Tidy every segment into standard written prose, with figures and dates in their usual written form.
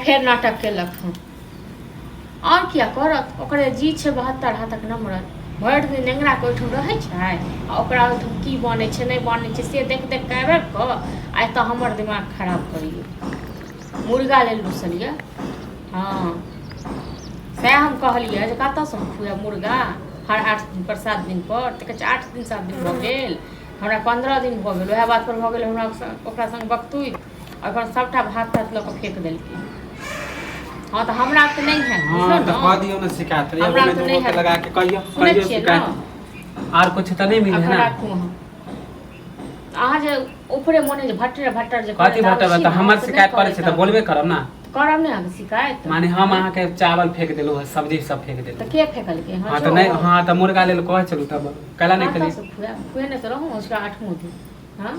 फेर नाटक केलक हँ। आओर किया करत? ओकरे जी छै 72 हाथक नमरल। भरि दिन नेंगराके ओहिठाम रहै छै आ ओकरा ओहिठाम की बनै छै नहि बनै छै से देख देख कऽ आबि आबि कऽ आ एतऽ हमर दिमाग खराब करैए। मुर्गा लेल रुसल यऽ। हँ, सएह हम कहलियै जे कतऽसँ हम खुआएब मुर्गा हर 8 दिनपर 7 दिनपर। तऽ कहै छै 8 दिन 7 दिन भऽ गेल, हमरा 15 दिन भऽ गेल। उएह बातपर भऽ गेल हमरा ओकरा सङ्ग बकतूति। एखन सभटा भात तात लऽ कऽ फेक देलकै। हँ, तऽ हमरा तऽ नहि हैत। हँ, बुझलहुँ तऽ ने? कह दियौ ने शिकायत। एगो हमरा नहि तऽ दूगो नहि के हैत। लगा के कहियौ। सुनै कहियौ छियै ने? शिकायत। आर कुछ तऽ नहि मिले एखन ने? राखू अहाँ। अहाँ जे ऊपरे मोने जे भट्टर भट्टर जे कथी करैत आबै भटब छी तऽ ने, हमर से नहि शिकायत करै करैत छै तऽ आबै। बोलबे करब ने। करब ने अहाँके शिकायत? माने हम अहाँके चावल फेंक देलहुँ, सब्जी सब फेंक तऽ देलहुँ। के फेकलकै? हँ, तऽ नहि। हँ, तऽ मुर्गा लेल कहै छलहुँ तब कैला नहि कतऽ केलियै? से खुआएब? खुएने तऽ रहूँ उसका आठमो दिन। हँ,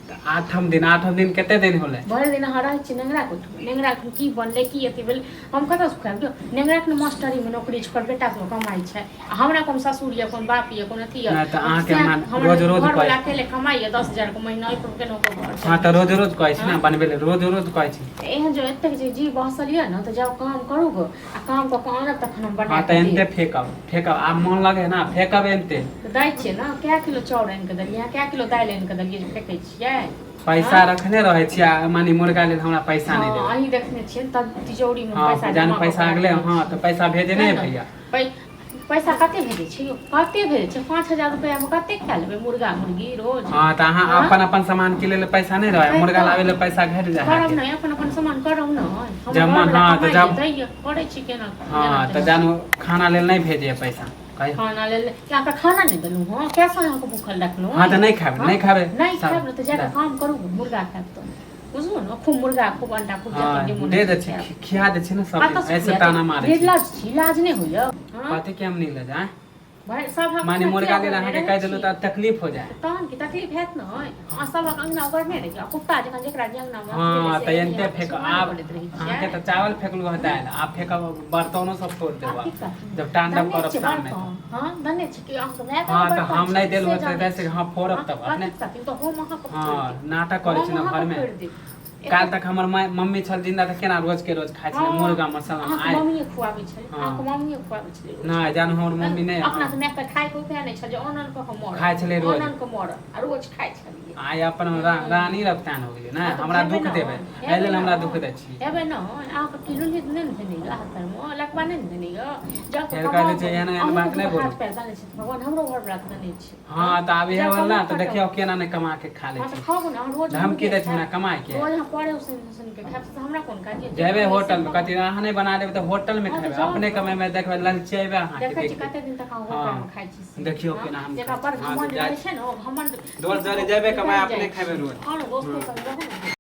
तऽ आठम दिन कते दिन होलै? भरि दिन अहाँ रहै छी नेंगराके ओहिठाम। नेंगराके की बनलै, की अथी भेलै, हम कतऽसँ खुआएब यौ? नेंगराके ने मास्टरीमे नौकरी छै, ओकर बेटा सब कमाइ छै आ हमरा कोन ससुर यऽ, कोन बाप यऽ, कोन अथी यऽ? नहि तऽ अहाँके सएह मान हमर रोज रोज घरवला कहै। अकेले कमाइ यऽ 10,000के महीना, ओहिपर केना कऽ घर हँ, चलै तऽ छै? रोज रोज कहै छी ने हँ? बनबै लए, रोज रोज कहै छी। तऽ एहन जो एतेक जे जी बहसल यऽ ने, तऽ जाउ काम करू गो आ काम कऽ कऽ आनब तखन हम बना हँ, तऽ कऽ एनते देब। फेकब फेकब, आब मोन लगे है ना, फेकब एनते। तऽ दै छियै ने? कए किलो चाउर आनि कऽ देलियै? कए किलो दालि आनि कऽ देलियै जे फेकै छियै? पैसा रखने रहै छियै आ माने मुर्गा लेल हमरा पैसा नहि हँ, देबै? अहीं देखने छियै ने, तब तिजौरीमे हँ, पैसा जान जमा कऽ पैसा कऽ अगले राखने हँ छियै। तऽ पैसा भेजे सएह नहि ने? भैया। पैसा कते भेजै छै यौ? कते भेजै छै? 5,000 रुपैआमे कते खा लेबै मुर्गा मुर्गी रोज? हँ, तऽ अहाँ हँ? अपन अपन सामान के लेल पैसा नहि रहै, है मुर्गा तऽ। लाबै लेल पैसा घटि जाइ करब अहाँके। नहि अपन अपन सामान करब ने। हमर जब मन घरवला हँ तऽ कमाइए जब दैए, करै छी केना जेना हँ, तऽ तेना। जानू खाना लेल नहि भेजैए पैसा, कहियौ। खाना लेल अहाँके खाना नहि देलहुँ हँ? कैसे अहाँके भूखल रखलहुँ? हँ, तऽ नहि खायब। हँ? नहि खायब। नहि सब खायब ने तऽ जाकऽ काम करू, मुर्गा खायब तऽ बुझलहुँ ने? खूब मुर्गा, खूब अंडा, खूब जते जे हँ, मोन दे होइ दै छै छी। खायब। खिया दै छी ने सब दिन। कतऽसँ ऐसे खुआएत? ताना मारै छी। निर्लज छी, लाज नहि होइए? हँ? कथी के हम नहीं ले जाए? भाइ सभक माने अङ्गना मुर्गा किया लेल ओगरने अहाँके रहै कहि देलहुँ छी? तऽ तकलीफ हो जाए। तहन की तकलीफ हैत ने? अहाँ सभक अङ्गना ओगरने रहियै आ कुत्ता जकाँ जेकरा जे अङ्गनामे अथी भेलै हँ, से तऽ एलियै एनते अहाँके फेक सुनबा नहि आब। करैत रहै अहाँके छियै। तऽ चावल फेकलहुँ हँ, दालि आब फेकब, बर्तनो सब फोड़ आब देब। की करब? जब तांडव दने करब छियै शाममे। बर्तन। हँ, दने छी कि अहाँके मायके हँ, तऽ बर्तन हम नहि छै देलहुँ से तऽ जानै जैसे छी। हँ, फोड़ब हँ, तब अपने। कथी कथी तऽ हम अहाँके फोड़ि हँ, देब। नाटक करै छी हम ने अहाँके घरमे। फोड़ि देब। काल्हि एतेक तक हमर मम्मी छल जिंदा तऽ केना रोज के रोज खाइ छलै मुर्गा मसल्ला? अहाँके आइ मम्मीए खुआबै छलै। हँ। अहाँके मम्मीए खुआबै छलै रोज। नहि जानू, हमर मम्मी नहि। अपना हँ तऽ मायके खायके उपाय नहि छल जे अन्न अन्न कऽ कऽ मरत। खाइ छलै रोज। अन्न अन्न कऽ मरत आ रोज खाइ छलियै। आइ अपन रानी रफ्तान हो गेलै ने। हँ, तऽ हमरा हेबै दुख ने, देबै एहि हेबै लेल ने, हमरा दुख दै छी। हेबै ने। अहाँके की लुल्ही नहि ने धेने यऽ? हाथ पैरमे लकवा नहि ने धेने यऽ? जब फेर कहै कमाउ छै एहन एहन अहूँके बात नहि दूगो बोलू। हाथ पैर देने छै भगवान, हमरो घरवला के देने छै। हँ, तऽ आब इएह जब वाला कमाउ तऽ खटाउ। देखियौ केना नहि कमा के खा लै हँ, तऽ छी। खाउ ने अहाँ रोज। धमकी मुर्गे दै छी हमरा खायब। कमाए के। रोज अहाँ परे उसनि उसनि के खायब से हमरा कोन काज यऽ? जे जेबै मन होइए से होटल मे खाउ। कथी अहाँ नहि बना देबै तऽ होटल मे हँ, तऽ खेबै। जाउ अपने ने। कमेबै, देखबै, ललचेबै अहाँके। देखै छी देखियौ। कते दिन तक अहाँ हँ, होटल मे खाइ छी से। देखियौ हँ, केना हम जेकरा खाइ बड़ छी। हँ, घमंड तऽ जाइ रहै छै ने, ओ घमंड दोस्त जरे जेबै कमाए, निकलि अपने जाइ खेबै छै। रोज। हँ ने, दोस्तो संग रहू ने।